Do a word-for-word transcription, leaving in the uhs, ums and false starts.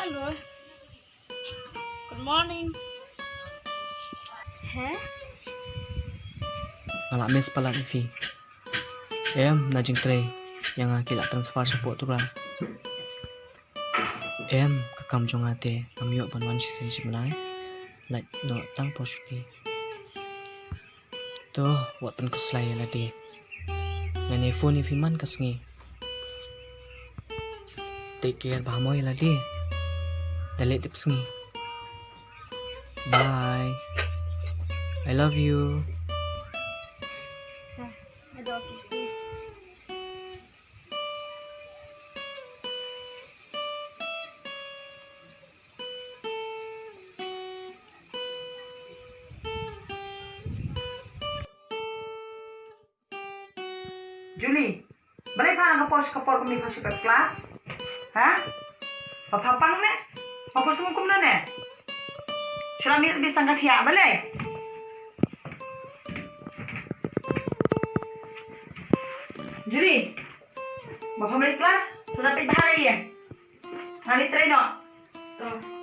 Hello. Good morning. He? Nga la miss palat ïa phi. Em, na jingtrei ïa nga ki la transfer shapoh Tura. Em, ka kam jong nga te ngam ïoh ban wan shisien shibnai. Lait noh tang por shuti. To, wat pynkhuslai ïa lade. Ngan ïa phone ïa phi man ka sngi. Take care, bha mo ïa lade. Da leit dep sngi. Bye. I love you. Julie, balei pha nang ka por sha ka por kumne pha shu pep klas? Ha? Ba pha pang ne? Ba pha sngewsih kumno ne? Shu la mih bit tang ka thiah balei? Julie, ba pha mih klas, sa da peit bha ïa. Ngan ïa trei noh. To.